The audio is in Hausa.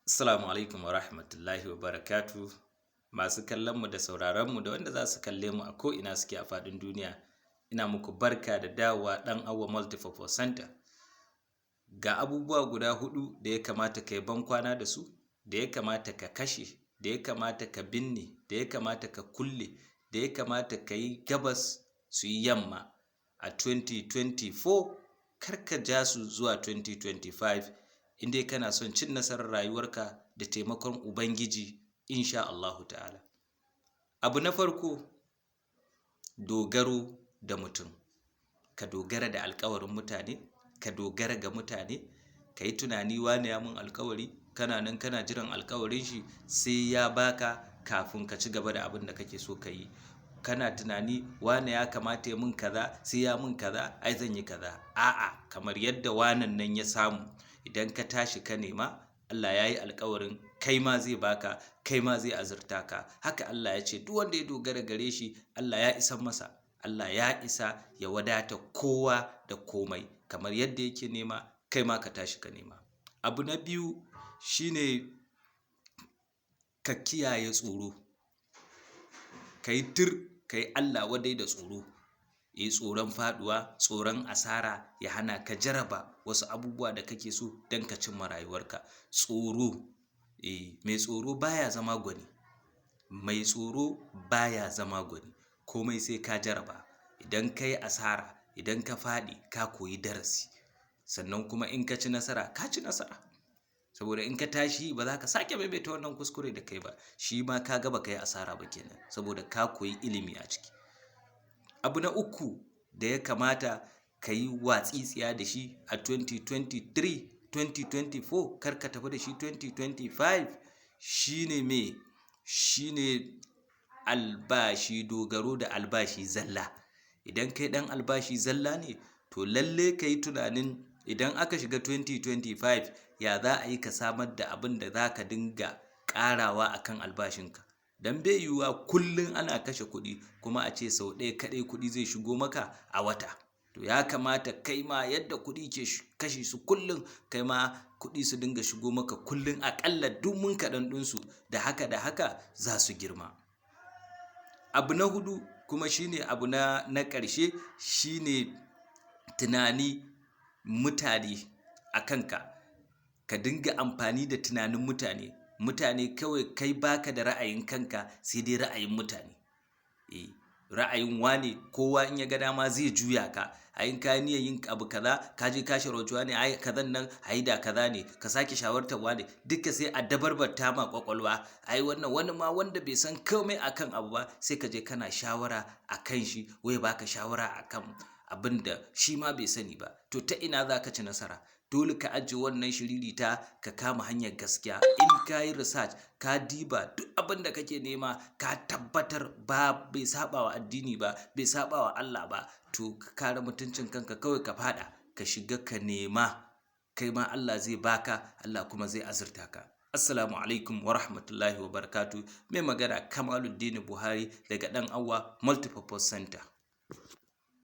Assalamu alaikum wa rahmatullahi wa barakatu. Masu kallonmu da sauraronmu da wanda za su kalle mu a ko'ina suke a faɗin duniya, ina muku barka da dawowa Ɗan Auwa Multipurpose Center. Ga abubuwa guda huɗu da ya kamata ka yi bankwana da su, da ya kamata ka kashe, da ya kamata ka binne, da ya kamata ka kulle, da ya kamata ka yi gabas su yi yamma a 2024. Kar ka ja su zuwa 2025, in dai kana son cin nasarar rayuwarka da taimakon Ubangiji, insha Allahu ta'ala. Abu na farko, dogaro da mutum. Ka dogara da alkawarin mutane, ka dogara ga mutane, ka yi tunani wane ya mun alkawari, kana nan kana jiran alkawarin shi sai ya baka kafin ka ci gaba da abin da kake so ka yi. Kana tunani wane ya kamata ya mun kaza, sai ya mun kaza, ai zan yi kaza. A'a, kamar yadda wanan nan ya samu, idan ka tashi ka nema, Allah ya yi alkawarin kai ma zai baka, kai ma zai azurta ka. Haka Allah ya ce, duk wanda ya dogara gare shi, Allah ya isa masa. Allah ya isa ya wadata kowa da komai. Kamar yadda yake nema, kai ma ka tashi ka nema. Abu na biyu shine ka kiyaye tsoro. Ka yi tir, ka yi Allah wadai da tsoro. Yi tsoron faduwa, tsoron asara ya hana ka jaraba wasu abubuwa da kake so don ka cimma rayuwarka. Tsoro, mai tsoro baya zama gwani. Mai tsoro baya zama gwani. Komai sai ka jaraba. Idan ka yi asara, idan ka faɗi, ka koyi darasi. Sannan kuma in ka ci nasara, ka ci nasara. Saboda in ka tashi ba za ka sake maimaita wannan kuskure da kai ba. Shi ma ka ga ba ka yi asara ba kenan, saboda ka koyi ilimi a ciki. Abu na uku da ya kamata ka yi watsitsiya da shi a 2023, 2024, kar ka tafi da shi 2025, shine me? Shine albashi, dogaro da albashi zalla. Idan kai ɗan albashi zalla ne, to lalle ka yi tunanin idan aka shiga 2025, ya za a yi ka samar da abin da za ka dinga ƙarawa a kan albashinka. Don bai yiwuwa kullum ana kashe kuɗi kuma a ce sau ɗaya kaɗai kuɗi zai shigo maka a wata. To ya kamata kai ma yadda kuɗi ke kashe su kullum, kai ma kuɗi su dinga shigo maka kullum, aƙalla duk mun kaɗan ɗinsu, da haka da haka za su girma. Abu na hudu kuma shine abu na ƙarshe, shine tunani mutane a kanka. Ka dinga amfani da tunanin mutane. Mutane kawai, kai baka da ra'ayin kanka sai dai ra'ayin mutane. Ra'ayin wane, kowa in ya ga dama zai juya ka. Ai in ka yi niyyar yin abu kaza, ka je ka shawarci wane, ai kazan nan ai da kaza ne, ka sake shawartar wane, duka sai a dabarbarta ma ƙwaƙwalwa. Ai wannan wani ma wanda bai san komai akan abu ba, sai ka je kana shawara a kan shi, wai baka shawara akan abin da shi ma bai sani ba. To ta ina za ka ci nasara? Dole ka ajiye wannan shiririta, ka kama hanyar gaskiya. In ka yi research, ka diba duk abin da kake nema, ka tabbatar ba bai saɓa wa addini ba, bai saɓa wa Allah ba, to ka kare mutuncin kanka kawai, ka faɗa, ka shiga ka nema. Kai ma Allah zai baka, Allah kuma zai azurta ka. Assalamu alaikum wa rahmatullahi wa barakatu. Mai magana Kamaluddin Buhari daga Ɗan Auwa Multipurpose Center.